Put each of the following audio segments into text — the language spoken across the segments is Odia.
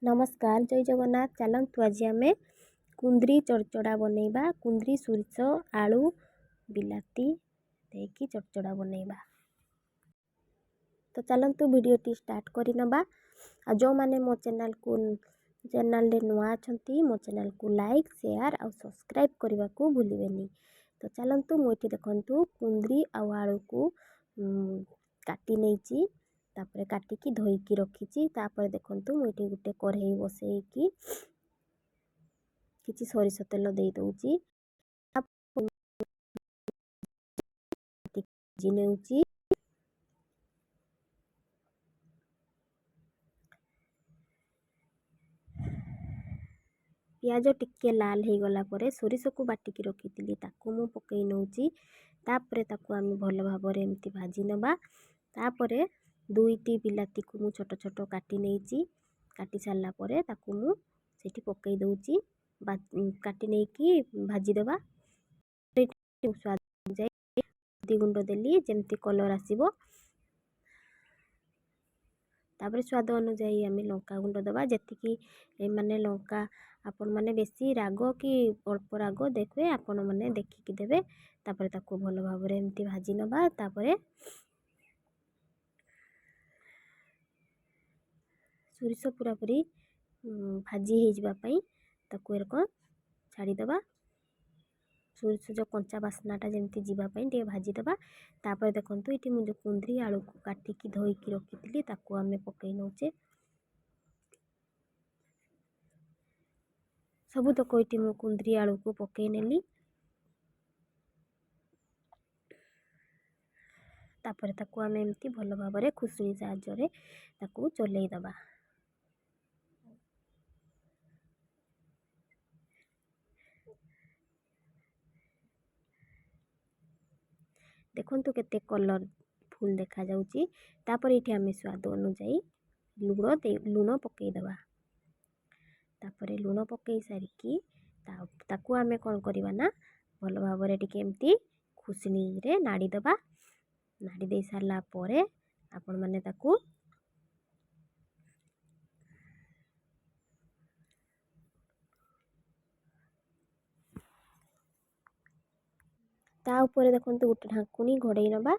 ନମସ୍କାର, ଜୟ ଜଗନ୍ନାଥ। ଚାଲନ୍ତୁ ଆଜି ଆମେ କୁନ୍ଦ୍ରି ଚଡ଼ଚଡ଼ା ବନେଇବା। କୁନ୍ଦ୍ରି, ସୋରିଷ, ଆଳୁ, ବିଲାତି ଦେଇକି ଚଡ଼ଚଡ଼ା ବନେଇବା। ତ ଚାଲନ୍ତୁ ଭିଡ଼ିଓଟି ଷ୍ଟାର୍ଟ କରିନେବା। ଆଉ ଯେଉଁମାନେ ମୋ ଚ୍ୟାନେଲରେ ନୂଆ ଅଛନ୍ତି, ମୋ ଚ୍ୟାନେଲକୁ ଲାଇକ୍, ସେୟାର ଆଉ ସବସ୍କ୍ରାଇବ୍ କରିବାକୁ ଭୁଲିବେନି। ତ ଚାଲନ୍ତୁ, ମୁଁ ଏଠି ଦେଖନ୍ତୁ କୁନ୍ଦ୍ରି ଆଉ ଆଳୁକୁ କାଟି ନେଇଛି, ତାପରେ କାଟିକି ଧୋଇକି ରଖିଛି। ତାପରେ ଦେଖନ୍ତୁ, ମୁଁ ଏଠି ଗୋଟେ କଢ଼େଇ ବସେଇକି କିଛି ସୋରିଷ ତେଲ ଦେଇଦେଉଛି, ନେଉଛି। ପିଆଜ ଟିକେ ଲାଲ ହେଇଗଲା ପରେ ସୋରିଷକୁ ବାଟିକି ରଖିଥିଲି, ତାକୁ ମୁଁ ପକାଇ ନେଉଛି। ତାପରେ ତାକୁ ଆମେ ଭଲ ଭାବରେ ଏମିତି ଭାଜି ନେବା। ତାପରେ ଦୁଇଟି ବିଲାତିକୁ ମୁଁ ଛୋଟ ଛୋଟ କାଟି ନେଇଛି। କାଟି ସାରିଲା ପରେ ତାକୁ ମୁଁ ସେଇଠି ପକାଇ ଦେଉଛି। କାଟି ନେଇକି ଭାଜିଦେବା। ସ୍ୱାଦ ଅନୁଯାୟୀ ହଳଦୀ ଗୁଣ୍ଡ ଦେଲି, ଯେମିତି କଲର୍ ଆସିବ। ତାପରେ ସ୍ୱାଦ ଅନୁଯାୟୀ ଆମେ ଲଙ୍କା ଗୁଣ୍ଡ ଦେବା, ଯେତିକି ମାନେ ଲଙ୍କା ଆପଣମାନେ ବେଶୀ ରାଗ କି ଅଳ୍ପ ରାଗ ଦେଖିବେ, ଆପଣମାନେ ଦେଖିକି ଦେବେ। ତାପରେ ତାକୁ ଭଲ ଭାବରେ ଏମିତି ଭାଜି ନେବା। ତାପରେ ସୋରିଷ ପୁରାପୁରି ଭାଜି ହେଇଯିବା ପାଇଁ ତାକୁ ଏରକ ଛାଡ଼ିଦେବା। ସୋରିଷ ଯେଉଁ କଞ୍ଚା ବାସ୍ନାଟା ଯେମିତି ଯିବା ପାଇଁ ଟିକେ ଭାଜିଦେବା। ତାପରେ ଦେଖନ୍ତୁ, ଏଠି ମୁଁ ଯେଉଁ କୁନ୍ଦ୍ରି ଆଳୁକୁ କାଟିକି ଧୋଇକି ରଖିଥିଲି, ତାକୁ ଆମେ ପକାଇ ନେଉଛେ। ସବୁତକ ଏଇଠି ମୁଁ କୁନ୍ଦ୍ରି ଆଳୁକୁ ପକାଇ ନେଲି। ତାପରେ ତାକୁ ଆମେ ଏମିତି ଭଲ ଭାବରେ ଖୁସୁଣି ସାହାଯ୍ୟରେ ତାକୁ ଚଲେଇ ଦେବା। ଦେଖନ୍ତୁ କେତେ କଲର୍ଫୁଲ୍ ଦେଖାଯାଉଛି। ତାପରେ ଏଇଠି ଆମେ ସ୍ୱାଦ ଅନୁଯାୟୀ ଲୁଣ ଦେଇ ଲୁଣ ପକାଇଦେବା। ତାପରେ ଲୁଣ ପକାଇ ସାରିକି ତାକୁ ଆମେ କ'ଣ କରିବା ନା ଭଲ ଭାବରେ ଟିକେ ଏମିତି ଖୁସୁଣିରେ ନାଡ଼ି ଦେବା। ନାଡ଼ି ଦେଇ ସାରିଲା ପରେ ଆପଣମାନେ ତାକୁ ତା ଉପରେ ଦେଖନ୍ତୁ ଗୋଟେ ଢାଙ୍କୁଣୀ ଘୋଡ଼େଇ ନେବା।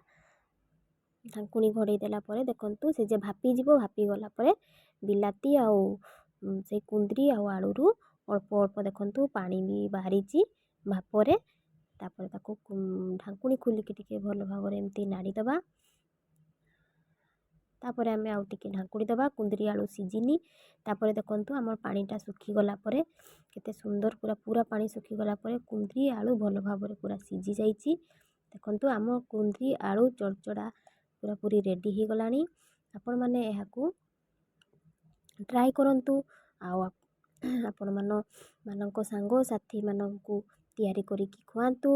ଢାଙ୍କୁଣୀ ଘୋଡ଼େଇ ଦେଲା ପରେ ଦେଖନ୍ତୁ ସେ ଯେ ଭାପିଯିବ। ଭାପିଗଲା ପରେ ବିଲାତି ଆଉ ସେଇ କୁନ୍ଦ୍ରି ଆଉ ଆଳୁରୁ ଅଳ୍ପ ଅଳ୍ପ ଦେଖନ୍ତୁ ପାଣି ବି ବାହାରିଛି ଭାପରେ। ତାପରେ ତାକୁ ଢାଙ୍କୁଣୀ ଖୋଲିକି ଟିକେ ଭଲ ଭାବରେ ଏମିତି ନାଡ଼ି ଦେବା। ତାପରେ ଆମେ ଆଉ ଟିକେ ଢାଙ୍କୁଣି ଦେବା, କୁନ୍ଦ୍ରି ଆଳୁ ସିଝିନି। ତାପରେ ଦେଖନ୍ତୁ, ଆମର ପାଣିଟା ଶୁଖିଗଲା ପରେ କେତେ ସୁନ୍ଦର ପୁରା ପୁରା ପାଣି ଶୁଖିଗଲା ପରେ କୁନ୍ଦ୍ରି ଆଳୁ ଭଲ ଭାବରେ ପୁରା ସିଝି ଯାଇଛି। ଦେଖନ୍ତୁ, ଆମ କୁନ୍ଦ୍ରି ଆଳୁ ଚଡ଼ଚଡ଼ା ପୁରାପୁରି ରେଡ଼ି ହେଇଗଲାଣି। ଆପଣମାନେ ଏହାକୁ ଟ୍ରାଏ କରନ୍ତୁ ଆଉ ଆପଣମାନ ମାନଙ୍କ ସାଙ୍ଗସାଥିମାନଙ୍କୁ ତିଆରି କରିକି ଖୁଆନ୍ତୁ,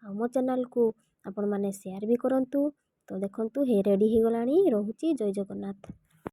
ଆଉ ମୋ ଚ୍ୟାନେଲକୁ ଆପଣମାନେ ସେୟାର ବି କରନ୍ତୁ। ତ ଦେଖନ୍ତୁ, ରେଡ଼ି ହେଇଗଲାଣି। ରହୁଛି, ଜୟ ଜଗନ୍ନାଥ।